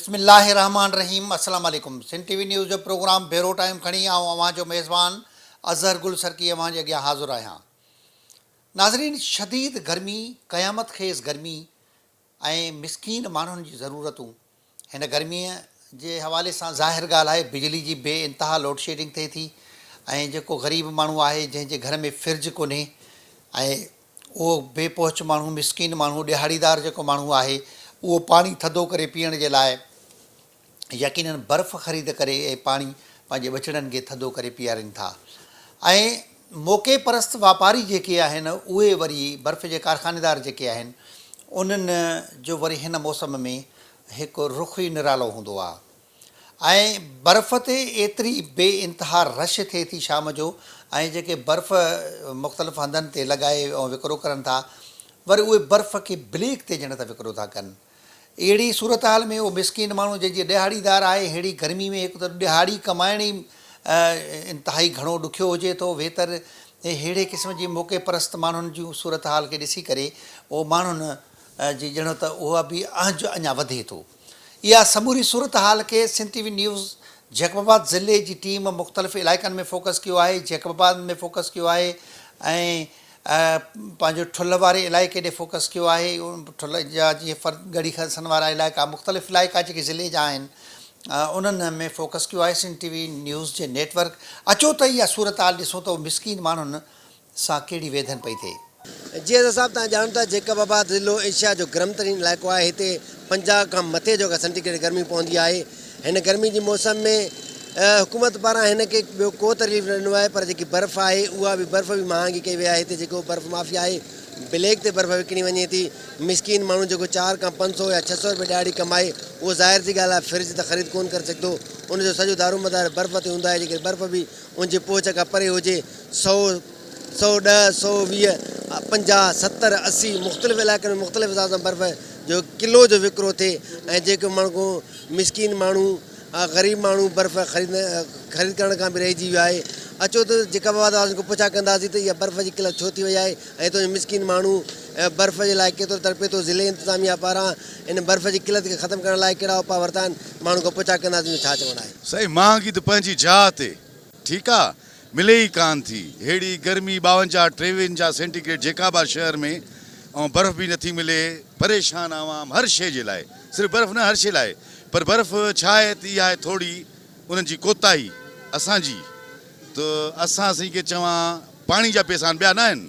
بسم الله الرحمٰن الرحيم السلام عليڪم سنڌ ٽي وي نيوز جو پروگرام بيورو ٽائيم کڻي آئون اوهان جو ميزبان اظهر گل سرڪي اوهان جي اڳيان حاضر آهيان ناظرين شديد گرمي قيامت خيز گرمي ۽ مسڪين ماڻهن جي ضرورتون هن گرميء جي حوالي سان ظاهر ڳالهه آهي بجلي جي بي انتها لوڊشيڊنگ ٿئي ٿي ۽ جيڪو غريب ماڻهو آهي جنهن جي گهر ۾ فرج ڪونهي ۽ اهو بي پهچ ماڻهو مسڪين ماڻهو ڏهاڙيدار جيڪو ماڻهو آهي اهو پاڻي ٿڌو ڪري پيئڻ جي لاء يقينن برف خريد ڪري ۽ پاڻي پنهنجي ٻچڙن کي ٿڌو ڪري پيارين ٿا ۽ موقعي پرست واپاري جيڪي آهن اهي وري برف جي ڪارخانيدار جيڪي آهن انهن جو وري هن موسم ۾ هڪ رخ ئي نرالو هوندو آهي ۽ برف تي ايتري بي انتها رش ٿئي ٿي شام جو ۽ جيڪي برف مختلف هنڌن تي لڳائي ۽ وڪرو ڪرن ٿا وري اهي برف کي بليڪ تي ڄڻ ته وڪرو ٿا ڪن. اهڙي صورتحال ۾ اهو مسڪين ماڻهو جنهن جي ڏهاڙيدار آهي ههڙي گرمي ۾ هڪ ته ڏهاڙي ڪمائڻ ئي انتهائي گهڻو ڏکيو هجي ٿو ويتر ههڙي قسم جي موقعي پرست ماڻهن جون صورتحال کي ڏسي ڪري اهو ماڻهن جي ڄڻ ته اها به اهنج اڃا وڌي ٿو. اها سموري صورتحال کي Sindh T V news Jacobabad ضلعي جي ٽيم مختلف علائقن ۾ فوڪس ڪيو آهي جيڪب آباد ۾ فوڪس ڪيو آهي ۽ پنهنجو ٺلهه واري علائقي ڏي فوڪس ڪيو آهي ٺلهه جا جيئن فر ڳڙهي خلسن وارا علائقا مختلف علائقا جيڪي ضلعي جا آهن انهن ۾ فوڪس ڪيو آهي سنڌ ٽي وي نيوز جي نيٽ ورڪ اچو ته اها صورتحال ڏسون ته مسڪين ماڻهن سان ڪهڙي ويڌن پئي ٿئي. جي اظهر صاحب توهان ڄاڻو ٿا جيڪب آباد ضلعو ايشيا جو گرم ترين علائقو آهي هتي 50 کان مٿي جيڪا سينٽي گريڊ گرمي پوندي آهي هن گرمي جي موسم ۾ حڪومت پاران هن کي ٻيو ڪو ته رليف نه ڏنو آهي پر جيڪي برف آهي اها به برف به مهانگي ڪئي وئي آهي هتي جيڪو برف مافيا آهي بليڪ تي برف وڪڻي وڃي ٿي مسڪين ماڻهو جيڪو چار کان پنج سو يا ڇهه سو روپيه ڏهاڙي ڪمائي اهو ظاهر سي ڳالهه آهي فرج ته خريد ڪونه ڪري سگهندو ان جو سڄو دارومدار برف تي هوندو آهي جيڪڏهن برف به ان جي پهچ کان پري هجي سو 110، 120، 50، 70، 80 مختلف علائقن ۾ مختلف حساب سان برف جو ڪلو جو وڪرو ٿئي ۽ جيڪو ماڻهو مسڪين ماڻهو غريب ماڻهو برف خريد خريد ڪرڻ کان به رهجي ويو آهي اچو ته جيڪب آباد واسين کان پڇا ڪنداسين ته اها برف جي قلت ڇو ٿي وئي آهي ۽ هتان جو مسڪين ماڻهو برف جي لاء ڪيترو تڙپي ٿو ضلعي انتظاميا پاران ان برف جي قلت کي ختم ڪرڻ لاء ڪهڙا اپاء ورتا آهن ماڻهن کان پڇا ڪنداسين جو ڇا چوڻ آهي. سائين مهانگي ته پنهنجي جاء تي ٺيڪ آ ملي ئي ڪانه ٿي ههڙي گرمي 52 53 سينٽي گريڊ جيڪب آباد شهر ۾ ۽ برف به نٿي ملي پريشان عوام هر شيء جي لاء صرف برف نه هر شيء لاء پر برف ڇا آهي ته اها آهي ٿوري انهن جي ڪوتاهي اسان جي ته اسان سائين کي چوان پاڻي جا پيسا آهن ٻيا نه آهن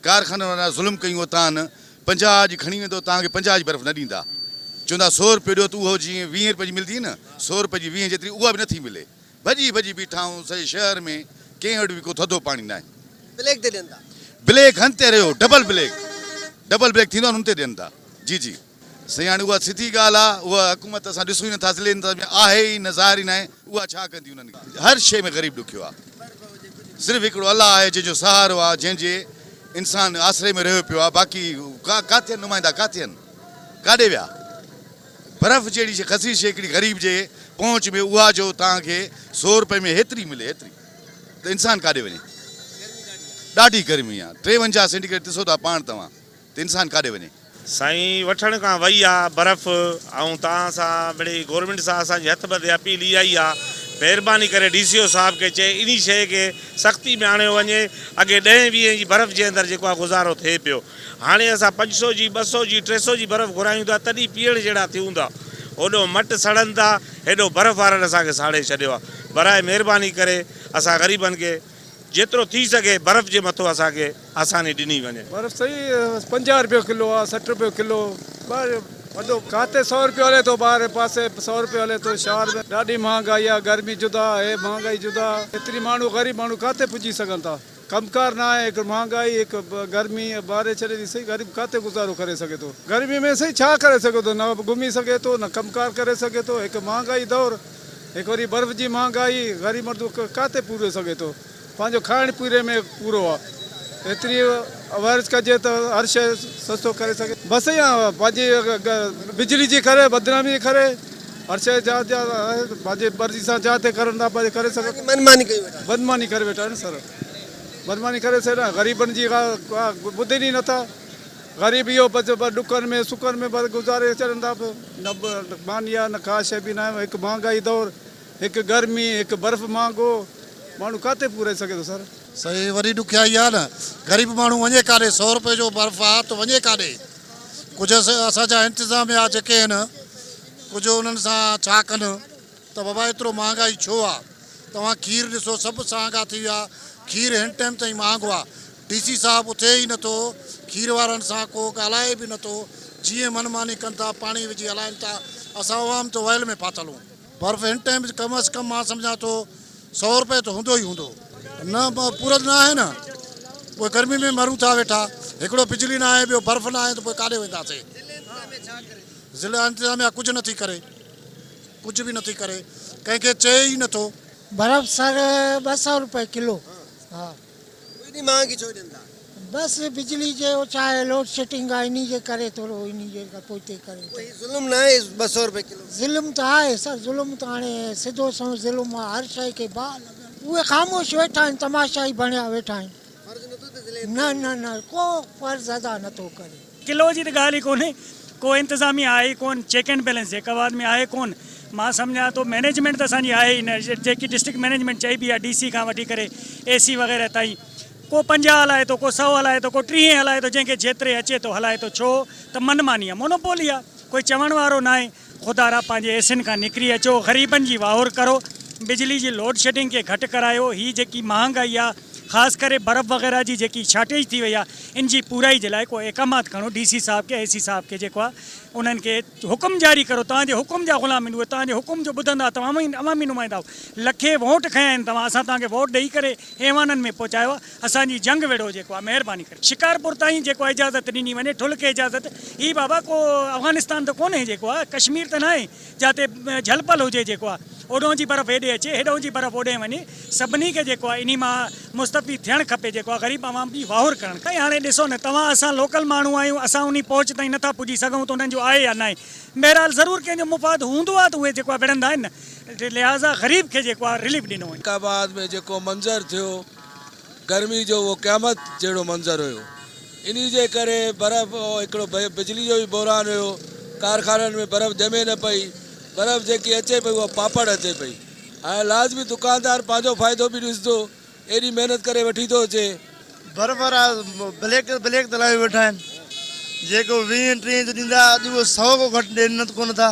ڪارخانن وارا ظلم ڪيون اتان 50 اڄ کڻي ويندو توهان کي 50 جي برف نه ڏيندا چوندا سو روپيو ڏيو ته اهو جيئن 20 روپئي جي ملدي نه سو روپئي جي 20 جيتري اها به نٿي ملي ڀڄي ڀڄي بيٺا آهيون سڄي شهر ۾ ڪنهن وٽ به ڪو ٿڌو پاڻي ناهي. بليڪ تي ڏين ٿا. بليڪ هن تي رهيو ڊبل بليڪ ڊبل بليڪ ٿيندو آهي ان تي ڏين ٿا جي جي. سائين هاڻي اها سڌي ڳالهه آهي اها حڪومت اسان ڏسون ئي نٿا ضلعي انتظاميه آهي ئي نه ظاهر ئي ناهي اها ڇا ڪندي انهن کي هر شيء ۾ غريب ڏکيو آهي صرف هڪڙو الله آهي جنهن جو سهارو آهي جنهن جي انسان آسري ۾ رهيو پيو آهي باقي ڪاٿي آهن نمائندا ڪاٿي آهن ڪاڏي ويا. برف جهڙي شيء خسيس شيء هڪڙي غريب جي پهچ ۾ اها جو توهان کي سو روپئي ۾ هيتري ملي هيتري ته انسان ڪاڏي وڃي ڏاڍي گرمي آ 53 سينٽي گريڊ ڏسو ٿا پاڻ توهان ته انسان ڪاڏي وڃي. سائين وٺڻ کان وئي آ برف ۽ توهان سان مڙئي گورنمينٽ سان اسان جي هٿ ٻڌي اپيل اها ئي آ مهرباني ڪري ڊي سي او صاحب کي چئي انهي شيء کي سختي ۾ آڻيو وڃي اڳي ڏهين ويهين جي برف جي اندر جيڪو آ گذارو ٿئي پيو هاڻي اسان پنج سو جي، ٻه سو جي، ٽي سو جي برف گهرايون ٿا تڏهن پيئڻ جهڙا ٿيون ٿا. هوڏو مٽ سڙن ٿا، هيڏو برف وارن اسان کي ساڙي ڇڏيو آهي. براء مهرباني ڪري اسان غريبن کي جيترو ٿي سگهي برف جي مٿو اسان کي آساني ڏني وڃي. برف سائين 50 روپيو ڪلو آ 60 روپيو ڪلو ٻاهر وڏو ڪاٿي سو روپيو هلي ٿو ٻاهر پاسي سو روپيو هلي ٿو شهر ۾ ڏاڍي مهانگائي آ گرمي جدا هي مهانگائي جدا ايتري ماڻهو غريب ماڻهو ڪاٿي پڄي سگهن ٿا. ڪم ڪار نه آهي هڪ مهانگائي هڪ گرمي باري ڇڏي ٿي سائين غريب ڪاٿي گذارو ڪري سگهي ٿو گرمي ۾ سائين ڇا ڪري سگهي ٿو نه گهمي سگهي ٿو نه ڪم ڪار ڪري سگهي ٿو هڪ مهانگائي دور هڪ وري برف جي مهانگائي غريب مرد ڪاٿي پوري سگهي ٿو پنهنجو کائڻ پوري ۾ پورو آ ايتري ورج ڪجي ته هر شي سستو ڪري سگهي بس سائين پنهنجي بجلي جي ڪري بدنامي جي ڪري هر شي جا جا پنهنجي مرضي سان جا تي ڪرن ٿا پنهنجي ڪري سگهن من ماني ڪيون ويٺا آهن. بدماني ڪري ويٺا آهن سر بدماني ڪري سر غريبن جي ڪا ٻڌين ئي نٿا غريب اهو بس ڏکن ۾ سکن ۾ بس گذاري ڇڏن ٿا نه ماني آ نه ڪا شيء به ناهي هڪ مهانگائي دور هڪ گرمي هڪ برف مهانگو ماڻهو ڪاٿي پورائي سگهي ٿو سر. سائين وڏي ڏکيائي آ نه غريب ماڻهو وڃي ڪاڏي سو روپئي جو برف آ ته وڃي ڪاڏي ڪجهه اسان جا انتظاميا جيڪي آهن ڪجهه انهن سان ڇا ڪن ته بابا ايترو مهانگائي ڇو آ توهان کير ڏسو سڀ سهانگا ٿي ويا کير هن ٽيم تائين مهانگو آ ڊي سي صاحب اٿي ئي نٿو کير وارن سان ڪو ڳالهائي به نٿو جيئن من ماني ڪن ٿا پاڻي وجهي هلائن ٿا اسان عوام ته ويل ۾ ڦاٿل هون. برف هن ٽيم ڪم از ڪم مان سمجهان ٿو سو روپيه ته هوندو ئي هوندو. نه پورت نه آهي نه پوء گرمي ۾ مرون ٿا ويٺا هڪڙو بجلي نه آهي ٻيو برف نه آهي ته پوء ڪاڏي وينداسين. ضلع انتظاميا ڪجهه نٿي ڪري. ڪجهه به نٿي ڪري ڪنهن کي چئي ئي نٿو. برف سر 200 روپئي ڪلو ها. ايڏي مهانگي ڇو ڏين ٿا. بس بجلي جي او ڇا آهي لوڊ شيٽنگ آهي انهي جي ڪري ٿورو انهي جي پوئتي ڪري پوء هي ظلم نه آهي 200 روپئي ڪلو. ظلم ته آهي سر ظلم ته هاڻي سڌو سنئون ظلم آهي هر شئي کي باهه لڳل اهي خاموش ويٺا آهن تماشائي بڻيا ويٺا آهن فرض نٿو ته ضلعي نه نه نه ڪو فرض ادا نٿو ڪري. ڪلو جي ته ڳالهه ئي ڪونهي ڪو انتظامي آهي ئي ڪون چيڪ اينڊ بيلنس جيڪب آباد ۾ آهي ڪون مان سمجهان ٿو مئنيجمينٽ ته اسان جي آهي ئي نه جيڪي ڊسٽرڪٽ مئنيجمينٽ چئبي آهي ڊي سي کان وٺي ڪري اي سي وغيره تائين ڪو 50 هلائي ٿو ڪو سئو هلائي ٿو ڪو ٽيهين هلائي ٿو جنهن کي جيتري اچي ٿو هلائي ٿو ڇو ته من ماني آهي مونوپولي آهي ڪوئي چوڻ وارو ناهي خدارا پنهنجي ايسين کان نڪري اچو غريبن جي واهر ڪرو بجلي جي لوڊ شيڊنگ کي گهٽ ڪرايو هي جيڪي مهانگائي آهي خاص ڪري برف وغيره جي جيڪي شارٽيج ٿي وئي آهي ان جي پورائي جي لاء ڪو احڪامات کڻو ڊي سي صاحب کي اي سي صاحب کي جيڪو آهي انهن کي حڪم جاري ڪرو توهان جي حڪم جا غلام آهن اهي توهان جي حڪم جو ٻڌندا توهان عوامي نمائندا آهيو لکين ووٽ کنيا آهن توهان اسان توهان کي ووٽ ڏئي ڪري ايوانن ۾ پهچايو آهي اسان جي جنگ وڙهو جيڪو آهي مهرباني ڪري شڪارپور تائين جيڪو آهي اجازت ڏني وڃي ٺل کي اجازت هي بابا ڪو افغانستان ته ڪونهي جيڪو آهي ڪشمير ته ناهي جاتي جهل پل هجي جيڪو آ اوڏهون جي برف هيڏي اچي هيڏهون جي برف اوڏهين وڃي سڀني کي جيڪو آ انهي مان مستفيد ٿيڻ کپي جيڪو آ غريب عوام جي واهر ڪرڻ کپي. هاڻي ڏسو نه توهان اسان لوڪل ماڻهو آهيون اسان انهي پهچ تائين نٿا پڄي سگهون ته انهن جو آهي يا ناهي بهرحال ضرور ڪنهن جو مفاد هوندو آ ته اهي جيڪو آ وڙهندا آهن نه لهٰذا غريب کي جيڪو آ رليف ڏنو وڃي. آباد ۾ جيڪو منظر ٿيو گرمي جو اهو قيامت جهڙو منظر هيو. انهي جي ڪري برف هڪڙو بجلي جو به بحران هيو، ڪارخانن ۾ برف ڄمي نه پئي، برف جيڪي اچي پئي اها پاپڙ اچي پئي. هاڻي لازمي دڪاندار پنهنجو فائدو به ڏسندو، ايڏي محنت ڪري وٺي ٿو اچي. برف وارا بليڪ بليڪ تي لايو ويٺا آهن، جيڪو ويهين ٽيهين جو ڏيندا اڄ اهو سئو کان گهٽ ڏين ڪونه ٿا.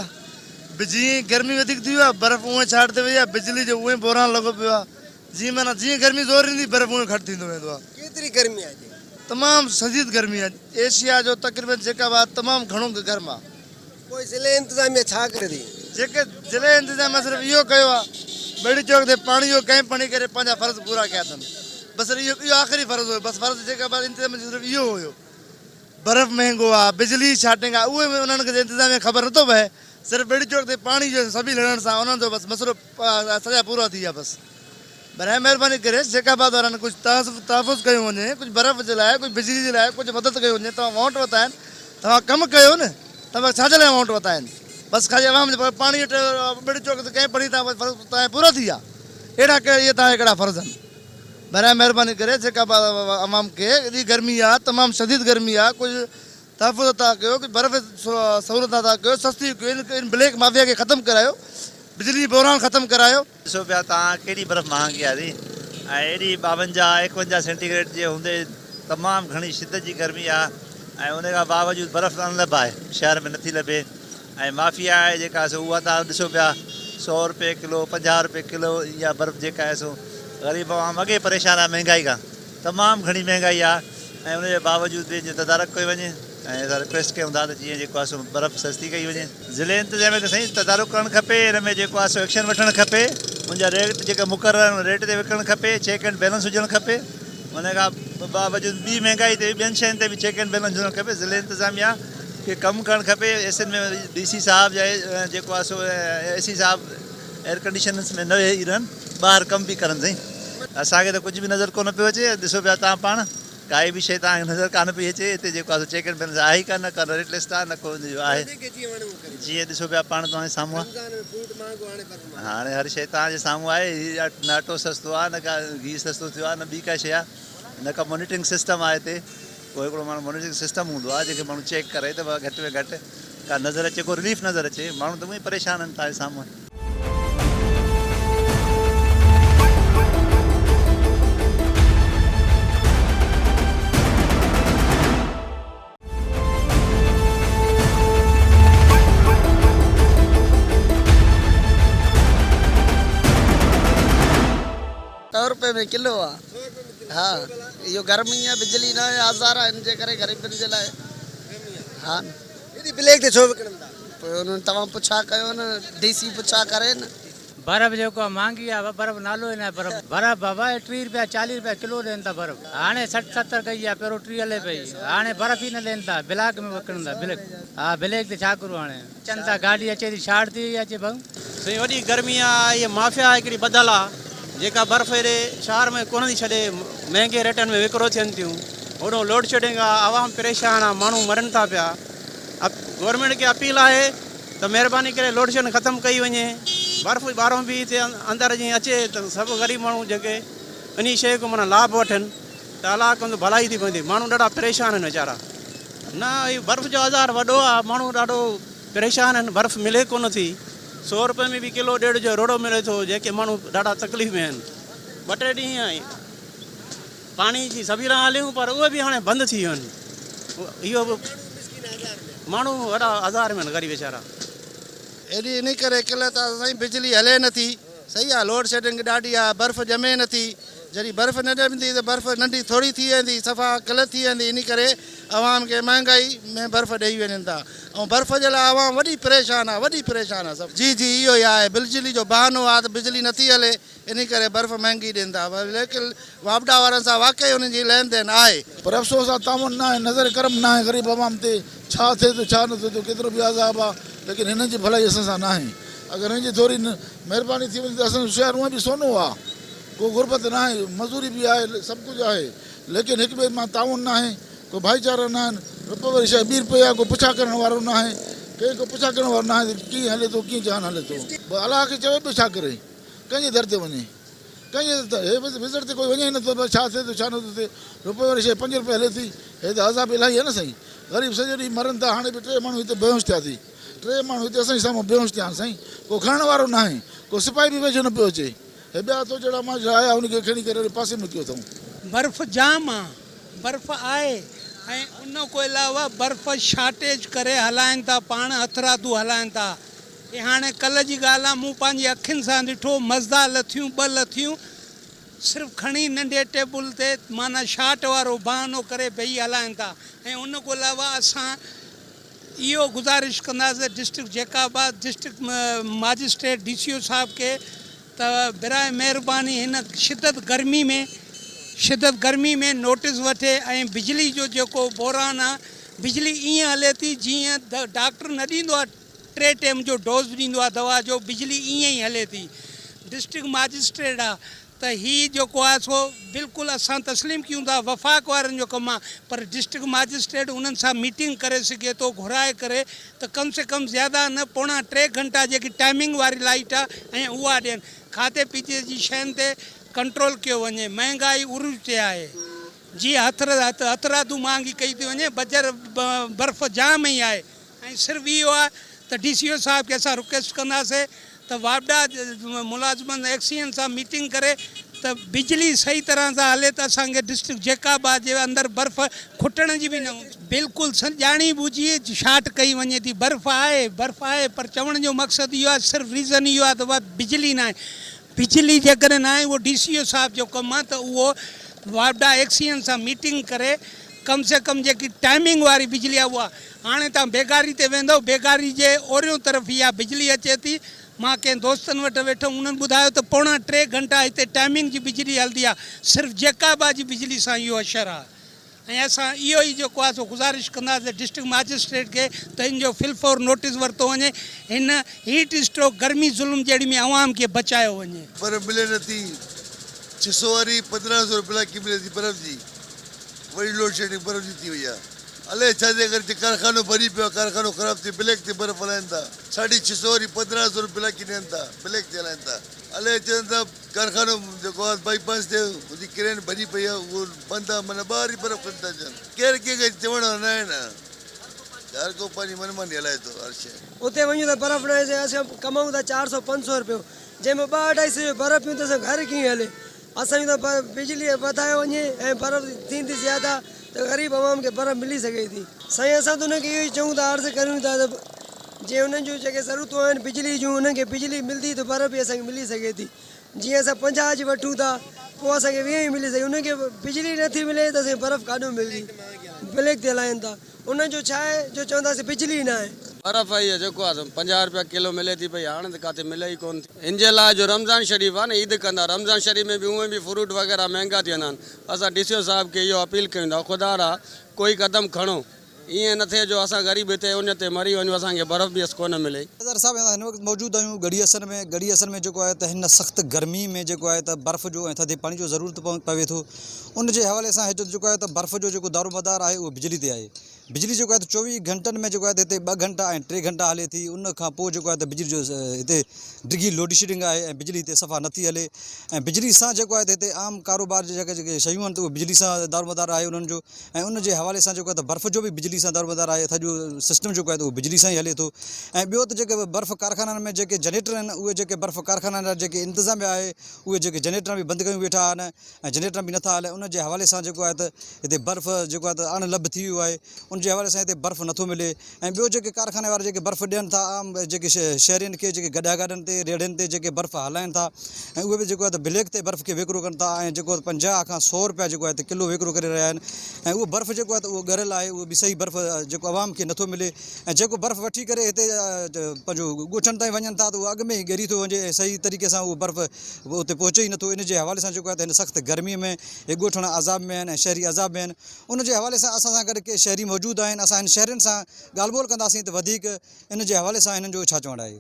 جيئن گرمي وڌيڪ ٿي وئي آهي برف اونئين ڇاٽ تي وئي آهي، بجلي جو اونئين بحران لڳو پيو آهي. جيئن معنيٰ جيئن گرمي زور ايندي برف اونئين گهٽ ٿيندو ويندو آهي. ڪيتري گرمي آهي هتي؟ تمام شديد گرمي آهي. ايشيا جو تقريبن جيڪب آباد تمام گهڻو گرم آهي. پوء ضلعي انتظاميه ڇا ڪري ٿي؟ جيڪي ضلعي انتظاميه صرف اهو ڪيو آهي ٻيڙي چوڪ تي پاڻي جو ڪئمپ هڻي ڪري پنهنجا فرض پورا ڪيا اٿن بس اهو اهو آخري فرض هيو بس فرض جيڪب آباد انتظاميه جو صرف اهو هيو برف مهنگو آهي بجلي شارٽنگ آهي اهي به انهن کي انتظاميه خبر نٿو پئي صرف ٻيڙي چوڪ تي پاڻي جو سبيل هڻڻ سان انهن جو بس مسئلو سزا پورا ٿي ويا بس براء مهرباني ڪري جيڪب آباد وارن ڪجهه تحفظ ڪيو وڃي ڪجهه برف جي لاء ڪجهه بجلي جي لاء ڪجهه مدد ڪيو وڃي توهان ووٽ ورتا آهن توهان ڪم ڪيو نه توهان ڇا جي لاء ووٽ ورتا آهن بس خالي عوام جي پاڻي ٻڙي چوڪ تي ڪئين پڙهي توهان فرض توهان پورا ٿي ويا اهڙا اهي توهان جا ڪهڙا فرض آهن براء مهرباني ڪري جيڪب آباد عوام کي ايڏي گرمي آهي تمام شديد گرمي آهي ڪجهه تحفظ عطا ڪيو ڪجهه برف سهولت عطا ڪيو سستي ڪيو ان بليڪ مافيا کي ختم ڪرايو بجلي بحران ختم ڪرايو. ڏسو پيا تان ڪيڏي برف مهانگي آهي ۽ ايڏي 52 51 سينٽي گريڊ جي هوندي تمام گهڻي شدت جي گرمي آهي ۽ ان کان باوجود برف اڻلڀ آهي شهر ۾ نٿي لڀي ۽ مافيا آهي جيڪا سو اها تان ڏسو پيا سو روپيه ڪلو 50 روپيه ڪلو اها برف جيڪا آهي سو غريب عوام اڳي پريشان آهي مهنگائي کان تمام گهڻي مهنگائي آهي ۽ ان جي باوجود به ان جو تدارڪ ڪيو وڃي ۽ اسان رڪويسٽ ڪيون ٿا ته جيئن جيڪو آهي سو برف سستي ڪئي وڃي. ضلعي انتظاميه کي سائين تدارڪ ڪرڻ کپي ان ۾ جيڪو آهي سو ايڪشن وٺڻ کپي ان جا ريٽ جيڪا مقرر آهن ان ريٽ تي وڪڻڻ کپي چيڪ اينڊ بيلنس هجڻ کپي ان کان باوجود ٻي مهنگائي تي ٻين شين تي به چيڪ اينڊ بيلنس هجڻ کپي ضلعي انتظاميه کي ڪم ڪرڻ کپي ايس اين ۾ ڊي سي صاحب يا جيڪو آهي سو اي سي صاحب ايئر ڪنڊيشنس ۾ نه ويهي رهن ٻاهر ڪم به ڪرن سائين. اسان کي ته ڪجهه به نظر ڪونه پيو اچي ڏسو پيا توهان پاڻ ڪائي به شيء توهان کي نظر ڪانه پئي اچي هتي جيڪو آهي سو چيڪ اينڊ بيلنس آهي ئي ڪانه ڪا ريٽ لسٽ آهي نه ڪو ان جو آهي جيئن ڏسو پيا پاڻ توهان جي سامهون آهي هاڻي هر شيء توهان جي سامهون آهي نه اٽو سستو آهي نه ڪا گيهه سستو ٿيو آهي نه ٻي ڪا شيء آهي نه ڪا مانيٽرنگ سسٽم آهي هتي. ڪو هڪڙو ماڻهو مانيٽرنگ سسٽم هوندو آهي جنهن کي ماڻهو چيڪ ڪري ته گهٽ ۾ گهٽ ڪا نظر اچي ڪو رليف نظر اچي ماڻهو ته اونئي پريشان آهن توهان جي سامهون. سئو روپئي ۾ ڪلو آ ها اهو گرمي آ بجلي نه آهي آزار آ ان جي ڪري غريبن جي لاء ها نه. ايڏي بليڪ تي ڇو وڪڻن ٿا. پوء انهن توهان پڇا ڪيو نه ڊي سي پڇا ڪري نه. برف جيڪو آ مھانگي آ برف نالو ئي ناھي برف برف بابا اھي ٽيھ رپيا چاليھ رپيا ڪلو ڏين ٿا برف ھاڻي سٺ ستر ڪئي آ پھريون ٽيھ ھلي پئي ھاڻي برف ئي نه ڏين ٿا بلاڪ ۾ وڪڻن ٿا بلڪ ھا بليڪ تي ڇا ڪرون ھاڻي اچن ٿا گاڏي اچي ٿي شارٽ ٿي اچي ڀائو. سائين وڏي گرمي آ اھي مافيا ھڪڙي ٻڌل آ جيڪا برف ھيڏي شھر ۾ ڪونه ٿي ڇڏي مھنگي ريٽن ۾ وڪرو ٿين ٿيون ھوڏو لوڊ شيڊنگ آ عوام پريشان آ ماڻھو مرن ٿا پيا گورنمينٽ کي اپيل آھي ته مهرباني ڪري لوڊشيڊنگ ختم ڪئي وڃي برف ٻارهون به هتي اندر جيئن اچي ته سڀ غريب ماڻهو جيڪي انهي شيء کان معنيٰ لاڀ وٺن ته الله ڪندو ڀلائي ٿي پوندي ماڻهو ڏاڍا پريشان آهن ويچارا نه هي برف جو آزار وڏو آهي ماڻهو ڏاڍو پريشان آهن برف ملي ڪونه ٿي سو روپئي ۾ به ڪلو ڏيڍ جو روڙو ملي ٿو جيڪي ماڻهو ڏاڍا تڪليف ۾ آهن ٻه ٽي ڏينهن پاڻي جي سبيلان هليون پر اهي به هاڻي بند ٿي ويون آهن. اهو به ماڻهو وڏا آزار ۾ آهن غريب ويچارا. ايڏي انهي ڪري قلت آ ته سائين بجلي هلي نه ٿي صحيح آ لوڊ شيڊنگ ڏاڍي آ برف ڄمي نه ٿي جڏهن برف نه ڄمندي ته برف ننڍي ٿوري ٿي ويندي صفا قلت ٿي ويندي انهي ڪري عوام کي مهنگائي ۾ برف ڏئي وڃن ٿا ۽ برف جي لاء عوام وڏي پريشان آ وڏي پريشان آ سڀ. جي جي اهو ئي آهي بجلي جو بهانو آ ته بجلي نه ٿي هلي انهي ڪري برف مهنگي ڏين ٿا ليڪن واپڊا وارن سان واقعي انهن جي لين دين آهي. پر افسوس آ تعاون ناهي نظر ڪرم ناهي غريب عوام تي ڇا ٿئي ٿو ڇا نه ٿئي ٿو ڪيترو به عذاب آ ليڪن هنن جي ڀلائي اسان سان ناهي اگر هنن جي ٿوري مهرباني ٿي وڃي ته اسان جو شهر هونئن به سونو آ ڪو غربت ناهي مزوري به آهي سڀ ڪجهه آهي ليڪن هڪ ٻئي مان تعاون ناهي ڪو ڀائيچارا ناهن رپئي واري شيء ٻي رپئي آ ڪو پڇا ڪرڻ وارو ناهي ڪنهن ڪو پڇا ڪرڻ وارو ناهي ته ڪيئن هلي ٿو ڪيئن جهان هلي ٿو الله کي چوي ٻيو ڇا ڪري. ڪنهن جي در تي وڃي؟ ڪنهن جي در تي؟ هي وزٽ تي ڪوئي وڃي ئي نٿو ته ڇا ٿئي ٿو ڇا نٿو ٿئي. روپئي واري شيء پنج روپئي هلي ٿي. هي ته عذاب الاهي آهي نه سائين. غريب سڄو ڏينهن مرن ٿا. هاڻي به ٽي ماڻهو هتي بيهوش ٿيا ٿي. ٽي ماڻهو هتي اسان جي سامهون بيهوش ٿيا آهن سائين. ڪو کڻڻ وارو ناهي. ڪو سپاهي به ويجهو نه پيو اچي. هي ٻيا تو جهڙا مان جهڙا آيا ان کي کڻي ڪري وري پاسي ۾ ڪيو اٿئون. برف جام آ. برف آهي ۽ ان کان علاوه برف شارٽيج ڪري هلائن ٿا پاڻ هٿرادو هلائن ٿا. هي هاڻي ڪلهه جي ڳالهه آ، مون پنهنجي اکين سان ڏٺو، مزدا لٿيون، ٻه لٿيون، صرف کڻي ننڍي ٽيبل تي معنيٰ شارٽ وارو بهانو ڪري بيهي هلائن ٿا ۽ ان کان علاوه اسان اهو گذارش ڪنداسين district Jacobabad district magistrate D C O صاحب کي ته براء مهرباني هن شدت گرمي ۾ شدت گرمي ۾ نوٽس وٺي ۽ بجلي جو جيڪو بحران آ بجلي ائين هلي ٿي جيئن ڊاڪٽر نه ڏيندو آ ٽي ٽيم جو ڊوز ڏيندو آ دوا جو بجلي ائين ئي هلي ٿي ڊسٽرڪٽ ماجسٽريٽ آ ته هي جيڪو آ سو بلڪل اسان تسليم ڪيون ٿا وفاق وارن جو ڪم آ پر ڊسٽرڪٽ ماجسٽريٽ انهن سان ميٽنگ ڪري سگهي ٿو گهرائي ڪري ته ڪم سي ڪم زياده نه پوڻا ٽي گهنٽا جيڪي ٽائمنگ واري لائيٽ آ ۽ اها ڏين کاڌي پيتي جي شين تي ڪنٽرول ڪيو وڃي مهنگائي عروج تي آهي جي هٿرادو مهانگي ڪئي ٿي وڃي بجر برف جام ئي آهي ۽ صرف اهو آهي ته ڊي سي او صاحب کي اسان رڪويسٽ ڪنداسين ته واپڊا ملازمن ايڪسين سان ميٽنگ ڪري ته بجلي صحيح طرح سان هلي ته اسان کي ڊسٽرڪٽ جيڪب آباد جي اندر برف کٽڻ جي به نه هوندي. بلڪل ڄاڻي ٻجهي شارٽ ڪئي وڃي ٿي برف آهي برف آهي پر چوڻ جو مقصد اهو آهي صرف ريزن اهو آهي ته بجلي ناهي بجلي جيڪڏهن ناهي اهو ڊي سي او صاحب جو ڪم آهي ته اهو واپڊا ايڪسين سان ميٽنگ ڪري ڪم سي ڪم جيڪي ٽائمنگ واري بجلي آهي اها هاڻي توهان بيگاري تي ويندؤ بيگاري جي اوريون طرف اها بجلي اچي ٿي مان ڪنهن دوستن وٽ ويٺم انهن ٻڌايو ته پوڻا ٽي گهنٽا هتي ٽائمنگ جي بجلي هلندي آهي صرف جيڪب آباد جي بجلي سان اهو حشر آهي ۽ اسان اهو ئي جيڪو آهي سو گذارش ڪنداسين ڊسٽرڪٽ ماجسٽريٽ کي ته ان جو في الفور نوٽيس ورتو وڃي هن هيٽ اسٽروڪ گرمي ظلم جهڙي ۾ عوام کي بچايو وڃي. برف ملي نه ٿي ڇهه سو واري 15 سو رپيا لاکي ملي ٿي برف جي وڏي لوڊ شيڊنگ برف جي ٿي وئي آهي الائي ڇا جي ڪري ڪارخانو ڀري پيو آهي ڪارخانو خراب ٿي بليڪ تي برف هلائين ٿا ساڍي ڇهه سو واري 15 سو رپيا لاکي ڏين ٿا بليڪ تي هلائين ٿا. الائي چون ٿا ڪارخانو جيڪو آهي بائي پاس تي ان جي ڪرين ڀڄي پئي آهي اهو بند آهي معنيٰ ٻاهر ئي برف کڻي ٿا اچن ڪير ڪنهن کي چوڻ وارو ناهي نه هر ڪو پنهنجي من ماني هلائي ٿو هر شيء. اتي وڃون ته برف ناهي اسان ڪمائون ٿا چار سو پنج سو روپيو جنهن ۾ ٻه اڍائي سو جو برف پيون ته اسان جو گهر ڪيئن هلي اسان چون ٿا بجلي وڌايو وڃي ۽ برف ٿيندي زياده ته غريب عوام کي برف ملي سگهي ٿي. سائين اسان ته انهن کي اهو ئي چئون ٿا عرض ڪريون ٿا ته جي انهن جون جيڪي ضرورتون آهن بجلي جون انهن کي بجلي ملدي ته برف به اسان کي ملي سگهي ٿي جيئن اسان 50 جي وٺون ٿا پوء اسان کي 20 ئي ملي سگهي انهن کي بجلي نٿي ملي ته اسان کي برف ڪاڏو ملدي بليڪ تي هلائين ٿا انهن جو ڇا آهي جو چون ٿا اسين بجلي نه آهي. برف اهي جيڪو آهي سو 50 رپيا ڪلو ملي ٿي پئي هاڻي ته ڪاٿي ملي ئي ڪونه ٿي. ان جي لاء جو رمضان شريف آهي نه عيد ڪندا رمضان شريف ۾ به اونئن به فروٽ وغيره مهنگا ٿي ويندا آهن اسان ڊي سي او صاحب کي اهو اپيل ڪيون ٿا خدا را ڪوئي قدم کڻو ائين نه ٿئي جو اسان غريب هتي اڃ تي مري وڃون اسان کي برف به ڪونه ملي. اظهر صاحب اسان هن وقت موجود آهيون ڳڙهي حسن ۾ ڳڙهي حسن ۾ جيڪو آهي ته هن سخت گرمي ۾ جيڪو آهي ته برف جو ۽ ٿڌي پاڻي جو ضرورت پوي ٿو ان جي حوالي سان هتي جيڪو آهي ته برف جو جيڪو دارومدار آهي اهو بجلي تي آهي بجلي جيڪو آهي ته 24 گهنٽن ۾ جيڪو آهي ته هتي ٻه گهنٽا ۽ ٽي گهنٽا هلي ٿي ان کان پوء جيڪو آهي ته بجلي جو هتي ڊگهي لوڊشيڊنگ آهي ۽ بجلي هتي صفا نٿي هلي ۽ بجلي سان جيڪو آهي ته هتي عام ڪاروبار جا جيڪي جيڪي شيون آهن ته اهي بجلي سان دارومدار آهي انهن جو ۽ ان جي حوالي سان جيڪو آهي ته برف جو به بجلي سان دارومدار آهي سڄو سسٽم جيڪو آهي ته اهو بجلي سان ئي هلي ٿو ۽ ٻيو ته جيڪي برف ڪارخانن ۾ جيڪي جنريٽر آهن اهي جيڪي برف ڪارخانن جا جيڪي انتظاميا آهي اهي جيڪي جنريٽر به بند ڪيون ويٺا آهن ۽ جنريٽر به نٿا هلن ان جي حوالي سان جيڪو آهي ته هتي برف جيڪو آهي ته اڻ لڀ ٿي ويو آهي ان جي حوالي سان هتي برف نٿو ملي ۽ ٻيو جيڪي ڪارخاني وارا جيڪي برف ڏين ٿا عام جيڪي شهرين کي جيڪي گڏا گاڏن تي ريڙهين تي جيڪي برف هلائين ٿا ۽ اهي به جيڪو آهي ته بليڪ تي برف کي وڪرو ڪن ٿا ۽ جيڪو 50 کان سو روپيا جيڪو آهي ته ڪلو وڪرو ڪري رهيا آهن ۽ اهو برف جيڪو آهي ته اهو ڳريل آهي اهو به صحيح برف جيڪو عوام کي نٿو ملي ۽ جيڪو برف وٺي ڪري هتي پنهنجو ڳوٺن تائين وڃن ٿا ته اهو اڳ ۾ ئي ڳري ٿو وڃي ۽ صحيح طريقي سان اهو برف اتي پهچي ئي نٿو ان جي حوالي سان جيڪو آهي ته هن سخت گرمي ۾ هي ڳوٺاڻا عذاب ۾ آهن ۽ شهري عذاب ۾ آهن ان جي حوالي سان اسان سان گڏ ڪي شهري موجود آهن اسان هن شهرين سان ڳالهه ٻولهه ڪنداسين ته وڌيڪ ان جي حوالي سان هنن جو ڇا چوڻ آهي.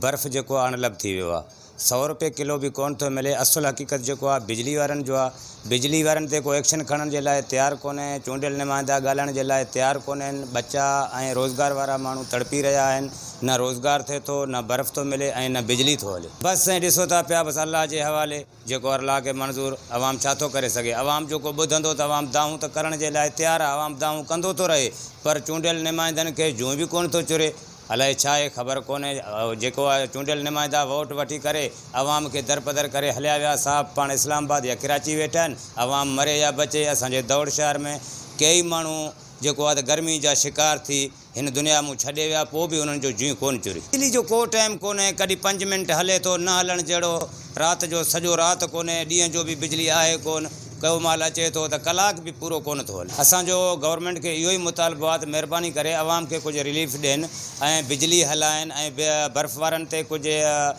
برف جيڪو آهي اڻلڀ ٿي ويو آهي سئو روپيه ڪلو به ڪونه ٿو ملي اصل حقيقت جيڪو آهي بجلي وارن جو آهي بجلي وارن تي ڪو ايڪشن کڻڻ جي لاء تيار ڪونهي چونڊيل نمائندا ڳالهائڻ جي لاء تيار ڪونهن ٻچا ۽ روزگار وارا ماڻهو تڙپي رهيا آهن نه روزگار ٿئي ٿو نه برف ٿو ملي ۽ نه بجلي ٿو هلي بس سائين ڏسو ٿا پيا بس الله جي حوالي جيڪو الله کي منظور عوام ڇا ٿو ڪري سگهي عوام جو ڪو ٻڌندو ته عوام دانهون ته ڪرڻ جي لاء تيار آهي عوام دانهون ڪندو ٿو رهي پر چونڊيل نمائندن کي جونء به ڪونه ٿو چري الائي ڇا آهي خبر ڪونهي جيڪو آهي چونڊيل نمائندا ووٽ وٺي ڪري عوام کي درپدر ڪري هليا ويا صاحب پاڻ اسلام آباد يا ڪراچي ويٺا آهن عوام مري يا بچي اسان جي دوڙ شهر ۾ ڪيئي ماڻهو جيڪو آهي ته گرمي جا شڪار ٿي هن دنيا مون ڇڏي ويا پوء به انهن جو جيء ڪونه چري. بجلي جو ڪو ٽائيم ڪونهي ڪڏهن پنج منٽ هلي ٿو نه هلڻ جهڙو رات جو سڄو رات ڪونهي ڏينهن جو به بجلي آهي ڪونه ڪو مهل اچي ٿو ته ڪلاڪ به پورو ڪونه ٿو هلي. اسان جو گورنمينٽ کي اهو ئي مطالبو آهي ته مهرباني ڪري عوام کي ڪجهه رليف ڏين ۽ بجلي هلائين ۽ برف وارن تي ڪجهه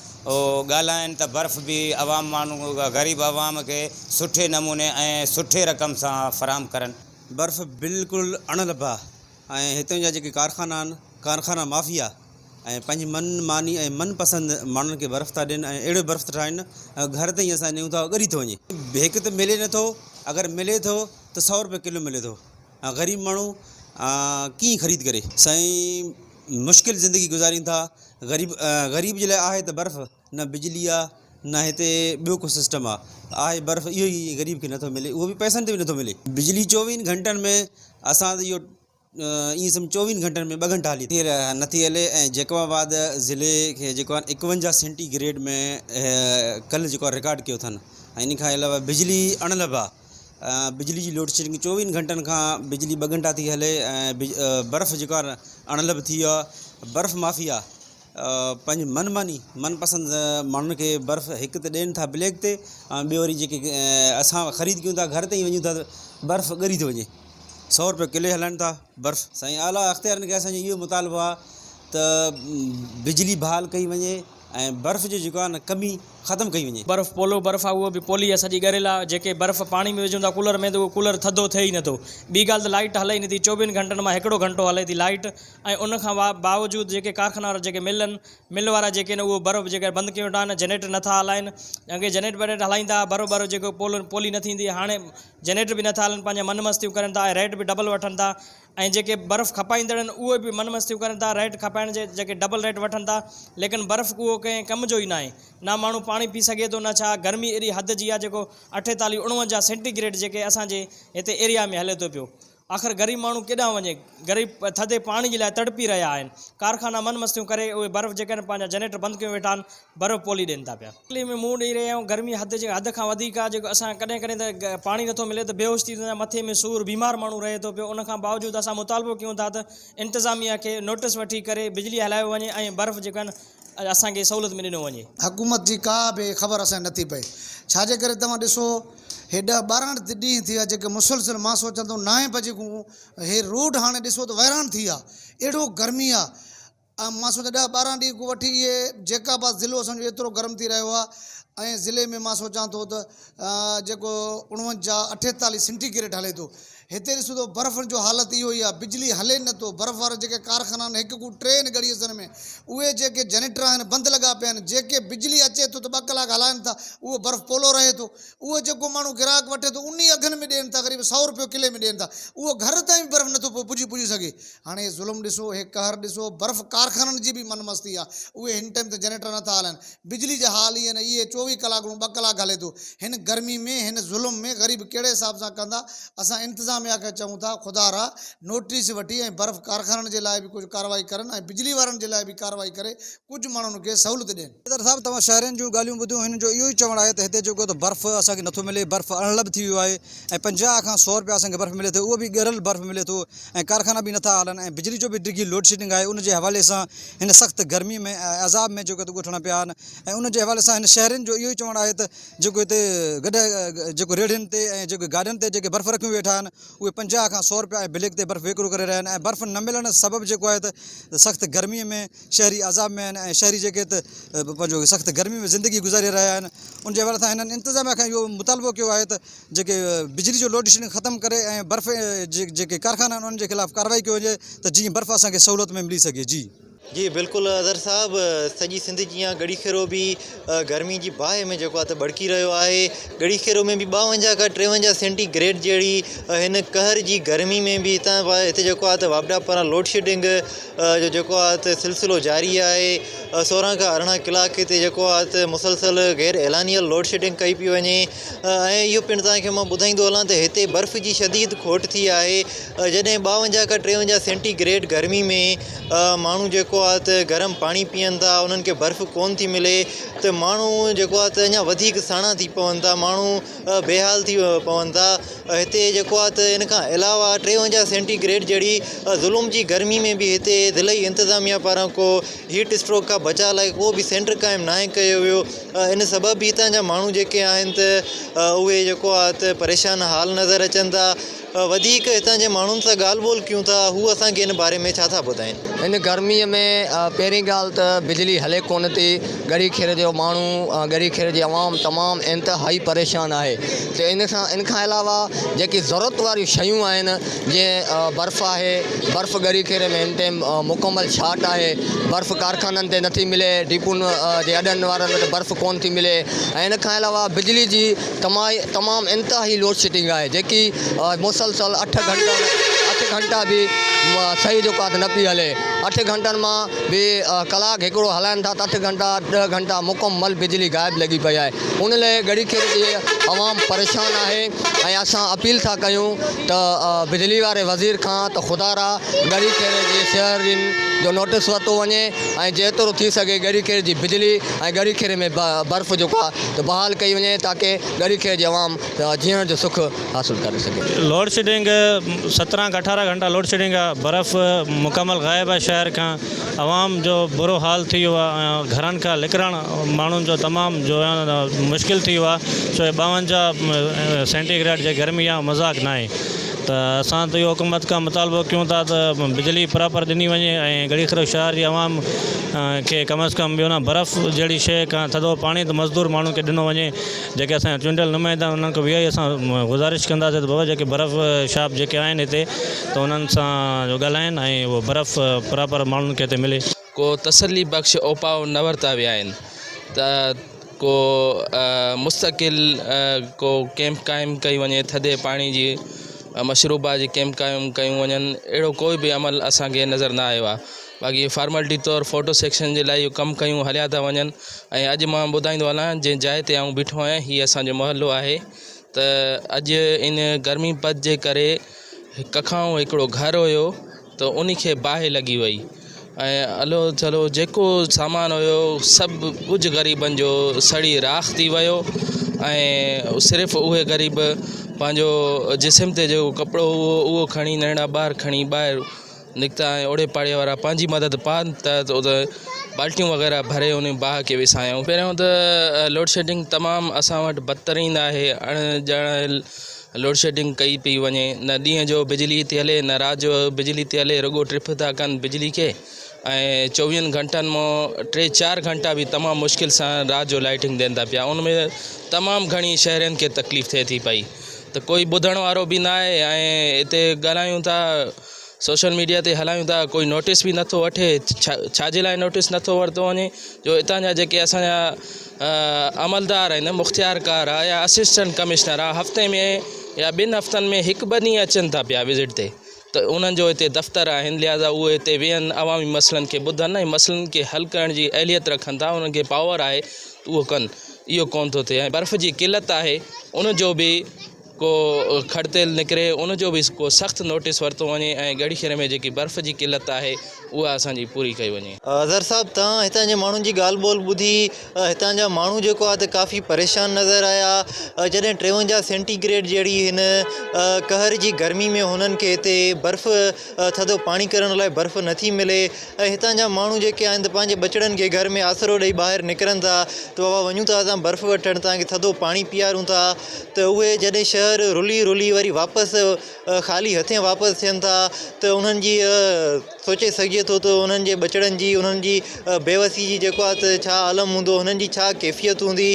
ڳالهائين ته برف به عوام ماڻهو غريب عوام کي سٺي نموني ۽ سٺي رقم سان فراهم ڪرن. برف بلڪل اڻ لڀ آ ۽ هتان جا جيڪي ڪارخانا آهن ڪارخانا مافيا ۽ پنهنجي من ماني ۽ من پسند ماڻهن کي برف ٿا ڏين ۽ اهڙو برف ٿا ٺاهين گهر تائين اسان نيون ٿا ڳري ٿو وڃي هڪ ته ملي نٿو اگر ملي ٿو ته سئو روپيه ڪلو ملي ٿو ۽ غريب ماڻهو ڪيئن خريد ڪري سائين مشڪل زندگي گذارين ٿا غريب غريب جي لاء آهي ته برف نه بجلي آ نه هتي ٻيو ڪو سسٽم آ آهي برف اهو ئي غريب کي نٿو ملي اهو به پئسن تي به نٿو ملي بجلي چوويهن گهنٽن ۾ اسان ته اهو ائين سمجهه چوويهن گهنٽن ۾ ٻه گهنٽا هلي ٿي نٿي هلي ۽ جيڪب آباد ضلعي کي جيڪو آهي ايڪونجاهه سينٽي گريڊ ۾ ڪلهه جيڪو آهي رڪارڊ ڪيو اٿن ۽ ان کان علاوه بجلي اڻلڀ آ بجلي جي لوڊ شيڊنگ چوويهن گهنٽن کان بجلي ٻه گهنٽا ٿي هلي ۽ برف جيڪو آهي اڻلڀ ٿي ويو آهي برف مافيا پنهنجي من ماني من پسند ماڻهن کي برف هڪ ته ڏين ٿا بليڪ تي ۽ ٻيو وري جيڪي اسان خريد ڪيون ٿا گهر تائين وڃون ٿا ته برف ڳري ٿي وڃي سئو روپيا ڪلو هلائن ٿا برف. سائين اعليٰ اختيارين کي اسان جو اهو مطالبو آهي ته بجلي بحال ڪئي وڃي ۽ برف جو جيڪو آهي نه ڪمي ختم ڪئي وڃي. برف پولو برف آهي اهو به پولي آهي سڄي ڳريل آهي جيڪي برف پاڻي ۾ وجهون ٿا ڪولر ۾ ته اهو ڪولر ٿڌو ٿئي ئي نٿو ٻي ڳالهه ته لائيٽ هلي ئي نٿي چوويهن گهنٽن مان هڪڙو گهنٽو هلي ٿي لائيٽ ۽ ان کان باوجود جيڪي ڪارخانا وارا جيڪي مل آهن مل وارا جيڪي آهن اهو برف جيڪا بند ڪيون ويٺا آهن جنريٽر نٿا هلائن اڳي جنريٽر وريٽر هلائيندا هئا برو برو جيڪو پول پولي نه ٿيندي هاڻي جنريٽر به نٿا هلن پنهنجا من مستيون ڪرن ٿا ۽ ريٽ به ڊبل وٺن ٿا ۽ جيڪي برف کپائيندڙ آهن اهي به من مستيون ڪرن ٿا ريٽ کپائڻ جي جيڪي ڊبل ريٽ وٺن ٿا ليڪن برف اهو. ڪو ڪنهن ڪم جو ئي ناهي نه ماڻهو پاڻي پي سگهي ٿو نه ڇا گرمي ايڏي حد جي آهي جيڪو 48 49 سينٽي گريڊ جيڪي اسان جي هتي ايريا ۾ هلي ٿو پيو آخر غريب ماڻهو ڪيڏانهن وڃي؟ غريب ٿڌي پاڻي جي لاء تڙپي رهيا آهن. ڪارخانا من مستيون ڪري اهي برف جيڪي آهن پنهنجا جنريٽر بند ڪيون ويٺا آهن برف پولي ڏين ٿا پيا. تڪليف ۾ منهن ڏئي رهيا آهيون گرمي حد جي حد کان وڌيڪ آهي جيڪو اسان ڪڏهن ڪڏهن ته پاڻي نٿو ملي ته بيهوش ٿي ويندا آهيون مٿي ۾ سور بيمار ماڻهو رهي ٿو پيو ان کان باوجود اسان مطالبو ڪيون ٿا ته انتظاميا کي نوٽس وٺي ڪري بجلي هلايو وڃي ۽ برف جيڪو آهن اسان کي سهولت ۾ ڏنو وڃي. حڪومت جي ڪا به خبر اسان کي نٿي پئي ڇا جي ڪري توهان ڏسو هي ڏهه 12 ڏينهن ٿي ويا جيڪي مسلسل مان سوچان ٿو نائين بجي کان هي روڊ هاڻي ڏسو ته ويران ٿي ويا اهڙو گرمي آ ۽ مان سوچان ڏهه 12 ڏينهن کان وٺي اهي جيڪب آباد ضلعو اسان جو ايترو گرم ٿي رهيو آ ۽ ضلعي ۾ مان سوچان ٿو ته جيڪو 49 48 سينٽي گريڊ هلي ٿو هتي ڏسو ته برف جو حالت اهو ئي آهي، بجلي هلي نه ٿو، برف وارا جيڪي ڪارخانا آهن هڪ کان ٽي آهن ڳڙهي حسن ۾ اهي جيڪي جنريٽر آهن بند لڳا پيا آهن، جيڪي بجلي اچي ٿو ته ٻه ڪلاڪ هلائن ٿا اهو برف پولو رهي ٿو، اهو جيڪو ماڻهو گراهڪ وٺي ٿو انهي اگهن ۾ ڏين ٿا قريب سئو روپيو ڪلي ۾ ڏين ٿا اهو گهر تائين به برف نه ٿو پڄي پڄي سگهي، هاڻي هي ظلم ڏسو هي قهر ڏسو برف ڪارخانن جي به من مستي آهي اهي هن ٽائيم تي جنريٽر نه ٿا هلائن بجلي جا حال ئي آهن اهي 24 ڪلاڪ ٻه ڪلاڪ هلي ٿو هن گرمي ۾ هن ظلم ۾ غريب ڪهڙي حساب سان ڪندا اسان انتظاميا کي چئون ٿا خدا را نوٽيس وٺي ۽ برف ڪارخانن جي لاء به ڪجهه ڪارروائي ڪرن ۽ بجلي وارن جي لاء به ڪارروائي ڪري ڪجهه ماڻهن کي سهولت ڏين. صدر صاحب توهان شهرين جون ڳالهيون ٻڌيون هنن جو اهو ئي چوڻ آهي ته هتي جيڪو ته برف اسان کي نٿو ملي برف اڻلڀ ٿي ويو آهي ۽ 50 کان سئو رپيا اسان کي برف ملي ٿو اهو به ڳريل برف ملي ٿو ۽ ڪارخانا به نٿا هلن ۽ بجلي جو به ڊگهي لوڊشيڊنگ آهي ان جي حوالي سان هن سخت گرمي ۾ ۽ عذاب ۾ جيڪو ڳوٺاڻا پيا آهن ۽ ان جي حوالي سان هن شهرين جو اهو ئي چوڻ آهي ته جيڪو هتي گڏهه جيڪو ريڙهين تي ۽ جيڪي گاڏين تي جيڪي برف رکيون ويٺا آهن اهي 50 کان سئو رپيا ۽ بليڪ تي برف وڪرو ڪري رهيا آهن ۽ برف نه ملڻ سبب جيڪو آهي ته سخت گرمي ۾ شهري عذاب ۾ آهن ۽ شهري جيڪي ته پنهنجو سخت گرمي ۾ زندگي گذاري رهيا آهن ان جي حوالي سان هنن انتظاميا کان اهو مطالبو ڪيو آهي ته جيڪي بجلي جو لوڊشيڊنگ ختم ڪري ۽ برف جي جيڪي ڪارخانا آهن انهن جي خلاف ڪارروائي ڪيو وڃي ته جيئن برف اسان کي سهولت ۾ ملي سگهي جي. جي بلڪل اظهر صاحب سڄي سنڌ جيان ڳڙهي خيرو به گرمي جي باهه ۾ جيڪو آهي ته ڀڙڪي رهيو آهي ڳڙهي خيرو ۾ به 52 کان 53 سينٽي گريڊ جهڙي هن قهر جي گرمي ۾ به هتان هتي جيڪو آهي ته واپڊا پاران لوڊشيڊنگ جو جيڪو آهي ته سلسلو جاري آهي 16 کان 18 ڪلاڪ هتي جيڪو آهي ته مسلسل غير اعلانيل لوڊشيڊنگ ڪئي پئي وڃي ۽ اهو پڻ توهان کي مان ٻڌائيندو هلان ته هتي برف جي شديد کوٽ ٿي آهي جڏهن 52 کان 53 سينٽي گريڊ گرمي ۾ ماڻهو جيڪو آهي ته گرم پاڻي پيئن ٿا انهن کي برف ڪون ٿي ملي ته ماڻهو جيڪو آهي ته اڃا وڌيڪ ساڻا ٿي پون ٿا ماڻهو بيحال ٿي پون ٿا هتي جيڪو آهي ته ان کان علاوه 53 سينٽي گريڊ جهڙي ظلم جي گرمي ۾ به هتي ضلعي انتظاميا پاران ڪو هيٽ اسٽروڪ کان بچاء لاء ڪو به سينٽر قائم ناهي ڪيو ويو ان سبب به هتان جا ماڻهو جيڪي آهن ته اهي جيڪو آهي ته پريشان حال نظر اچن ٿا وڌيڪ هتان جي ماڻهن سان ڳالهه ٻولهه ڪيون ٿا هو اسان کي ان باري ۾ ڇا ٿا ٻڌائين. هن گرمي ۾ پهرين ڳالهه ته بجلي هلي ڪونه ٿي ڳڙهي خير جو ماڻهو ڳڙهي خير جي عوام تمام انتهائي پريشان آهي ته ان سان ان کان علاوه جيڪي ضرورت واريون شيون آهن جيئن برف آهي، برف ڳڙهي کير ۾ هن ٽيم مڪمل شارٽ آهي، برف ڪارخانن تي نٿي ملي، ڊپون جي اڏن وارن وٽ برف ڪونه ٿي ملي ۽ ان کان علاوه بجلي جي تمام انتهائي لوڊشيڊنگ آهي جيڪي مسلسل اٺ گهنٽا اٺ گهنٽا به صحيح جيڪو آهي نه پئي هلي اٺ گهنٽن مان به ڪلاڪ هڪڙو هلائن ٿا ته اٺ گهنٽا ڏهه گهنٽا مڪمل بجلي غائب لڳي پئي آهي ان لاء ڳڙهي کير جي عوام پريشان آهي ۽ اسان اپيل ٿا ڪيون ته بجلي واري وزير کان ته خدارا ڳڙهي خيري جي شهرين جو نوٽيس ورتو وڃي ۽ جيترو ٿي سگهي ڳڙهي خيري جي بجلي ۽ ڳڙهي خيري ۾ برف جيڪو آهي ته بحال ڪئي وڃي تاڪه ڳڙهي خيري جي عوام جيئڻ جو سک حاصل ڪري سگهي. لوڊ شيڊنگ 17 کان 18 گهنٽا لوڊ شيڊنگ آ برف مڪمل غائب آ شهر کان عوام جو برو حال ٿي ويو آ ۽ گهرن کان نڪرڻ ماڻهن جو تمام جو مشڪل ٿي ويو آ ڇو جو 52 سينٽي گريڊ جي گرمي آ مذاق ناهي ته اسان ته اهو حڪومت کان مطالبو ڪيون ٿا ته بجلي پراپر ڏني وڃي ۽ ڳڙهي خيرو شهر جي عوام کي ڪم از ڪم ٻيو نه برف جهڙي شيء کان ٿڌو پاڻي ته مزدور ماڻهن کي ڏنو وڃي جيڪي اسان جا چونڊيل نمائندا آهن انهن کي به اها ئي اسان گذارش ڪنداسين ته بابا جيڪي برف شاپ جيڪي آهن هتي ته انهن سان جو ڳالهائين ۽ اهو برف پراپر ماڻهن کي هتي ملي. ڪو تسلي بخش اپاء نه ورتا ويا آهن ته ڪو مستقل ڪو ڪيمپ قائم ڪئي وڃي ٿڌي پاڻي جي مشروبات جي ڪيمپ قائم ڪيون وڃن اهڙو ڪوئي به عمل اسان کي نظر نه آيو آهي. باقي فارملٽي طور فوٽو سيڪشن جي لاء اهو ڪم ڪيون هليا ٿا وڃن ۽ اڄ مان ٻڌائيندو هلان جنهن جاء تي آئون بيٺو آهيان هي اسان جو محلو آهي ته اڄ ان گرمي پد جي ڪري ڪکائون هڪڙو گهر هيو ته ان کي باهه لڳي وئي ۽ الو چلو جيڪو سامان هيو سڀ ڪجهه غريبن جو سڙي راک ٿي ويو ۽ صرف اهي غريب پنهنجو جسم تي جيڪو ڪپڙو هو اهو کڻي ننڍڙا ٻار کڻي ٻاهر نڪتا ۽ اوڙي پاڙي وارا پنهنجي مدد پاڻ تحت اتي بالٽيون وغيره ڀري ان باهه کي وسايائون پهريون ته لوڊشيڊنگ تمام اسان وٽ بدترين آهي اڻ ڄاڻايل لوڊشيڊنگ ڪئي پئي وڃي نه ڏينهن جو بجلي ٿي هلي نه رات جو بجلي ٿي هلي رڳو ٽرپ ٿا ڪن بجلي کي ۽ چوويهن گهنٽن مان ٽي چار گهنٽا به تمام مشڪل سان رات جو لائٽنگ ڏين ٿا پيا ان ۾ تمام گهڻي شهرين کي تڪليف ٿئي ٿي پئي ته ڪوئي ٻڌڻ وارو به نه آهي ۽ هتي ڳالهايون ٿا سوشل ميڊيا تي هلايون ٿا ڪوئي نوٽيس به نٿو وٺي ڇا ڇا جي لاء نوٽيس نٿو ورتو وڃي جو هتان جا جيڪي اسان جا عملدار آهن مختيارڪار آهي يا اسسٽنٽ ڪمشنر آهي هفتي ۾ يا ٻن هفتن ۾ هڪ ٻه ڏينهن اچن ٿا پيا وزٽ تي ته انهن جو هتي دفتر آهن لهٰذا اهي هتي ويهن عوامي مسئلن کي ٻڌن ۽ مسئلن کي حل ڪرڻ جي اهليت رکن ٿا انهن کي پاور آهي ته اهو ڪن اهو ڪونه ٿو ٿئي ۽ برف جي قلت آهي ان جو به ڪو کڙتيل نڪري ان جو به ڪو سخت نوٽيس ورتو وڃي ۽ ڳڙهي شهر ۾ جيڪي برف جي قلت آهي اها اسان جي پوري ڪئي وڃي. اظهر صاحب توهان هتان جي ماڻهن جي ڳالهه ٻولهه ٻڌي هتان جا ماڻهو جيڪو آهي ته ڪافي پريشان نظر آيا جڏهن 53 سينٽي گريڊ جهڙي هن قهر جي گرمي ۾ هنن کي هتي برف ٿڌو پاڻي ڪرڻ لاء برف نٿي ملي ۽ هتان جا ماڻهو جيڪي آهن ته پنهنجي ٻچڙن کي گهر ۾ آسرو ڏئي ٻاهر نڪرن ٿا ته بابا وڃون ٿا اسان برف وٺڻ توهان کي ٿڌو پاڻي پيارون ٿا ته اهي جڏهن شهر رلي رلي وري واپس خالي هٿين واپس ٿين ٿا ته انهن جي سوچي سگهجي ٿو ته انهن جي ٻچڙن جي انهن جي بيوسي جي جيڪو آهي ته ڇا عالم هوندو انهن جي ڇا ڪيفيت هوندي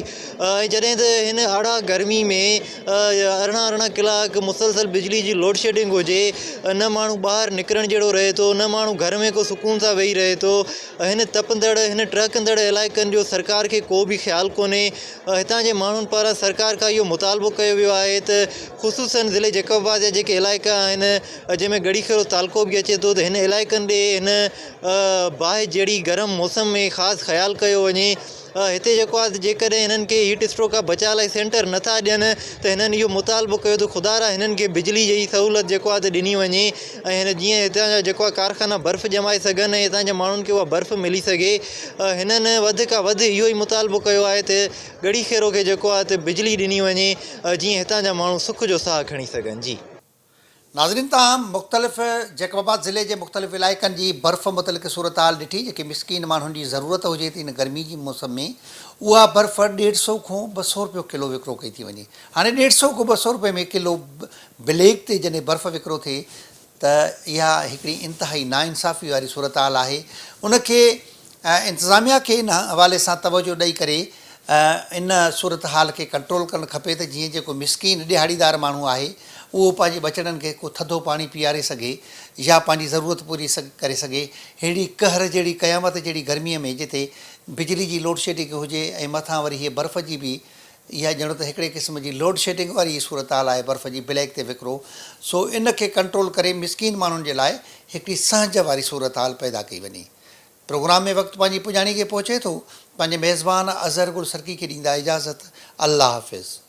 ۽ جڏهن ته هن اهڙا گرمي ۾ 18 18 ڪلاڪ مسلسل بجلي جي لوڊشيڊنگ هجي نه ماڻهو ٻاهر نڪرڻ جهڙو رهي ٿو نه ماڻهو گهر ۾ ڪو سڪون سان ويهي رهي ٿو هن تپندڙ هن ٽهڪندڙ علائقن جو سرڪار کي ڪو به خيال ڪونهي هتان جي ماڻهن پاران سرڪار کان اهو مطالبو ڪيو ويو آهي ته خصوصن ضلعي جيڪب آباد جا جيڪي علائقا آهن جنهن ۾ ڳڙهي خيرو تعلقو به اچي ٿو ته هن علائقن ڏي هن باهه جهڙي گرم موسم ۾ خاص خيال ڪيو وڃي هتي جيڪو آهي جيڪڏهن هنن کي هيٽ اسٽروڪ کان بچاء لاء سينٽر نٿا ڏين ته هنن اهو مطالبو ڪيو ته خدارا هنن کي بجلي جي سهولت جيڪو آهي ته ڏني وڃي ۽ هن جيئن هتان جا جيڪو آهي ڪارخانا برف ڄمائي سگهن ۽ هتان جي ماڻهن کي اها برف ملي سگهي هنن وڌ کان وڌ اهو ئي مطالبو ڪيو آهي ته ڳڙهي خيرو کي جيڪو آهي ته بجلي ڏني وڃي جيئن هتان جا ماڻهو سک جو ساهه کڻي سگهن جي. ناظرين توهان مختلف جيڪب آباد ضلعي جي مختلف علائقن جي برف متعلق صورتحال ڏٺي جيڪي مسڪين ماڻهن جي ضرورت هجي ٿي هن گرمي جي موسم ۾ اها برف ڏيڍ سئو کان 200 رپيو ڪلو وڪرو ڪئي ٿي وڃي هاڻي ڏيڍ سئو کان 200 رپئي ۾ ڪلو بليڪ تي جڏهن برف وڪرو ٿئي ته اها هڪڙي انتهائي ناانصافي واري صورتحال آهي ان کي انتظاميا کي ان حوالي سان توجه ڏئي ڪري ان صورتحال کي ڪنٽرول ڪرڻ کپي ته جيئن جيڪو مسڪين ڏهاڙيدار ماڻهو آهي اهو پنهنجي ٻچڙن کي ڪو ٿڌو پاڻي پياري سگهي يا پنهنجي ضرورت پوري ڪري سگهي. ههڙي قهر جهڙي قيامت جهڙي گرميء ۾ جتي بجلي جي لوڊشيڊنگ هجي ۽ مٿان وري هيء برف جي به اها ڄڻ ته هڪڙي قسم جي لوڊشيڊنگ واري ئي صورتحال آهي برف جي بليڪ تي وڪرو سو ان کي ڪنٽرول ڪري مسڪين ماڻهن جي لاء هڪڙي سهنج واري صورتحال پيدا ڪئي وڃي. پروگرام ۾ وقت پنهنجي پڄاڻي کي پهچي ٿو. پنهنجي ميزبان اظهر گل سرڪي کي ڏيندا اجازت. الله حافظ.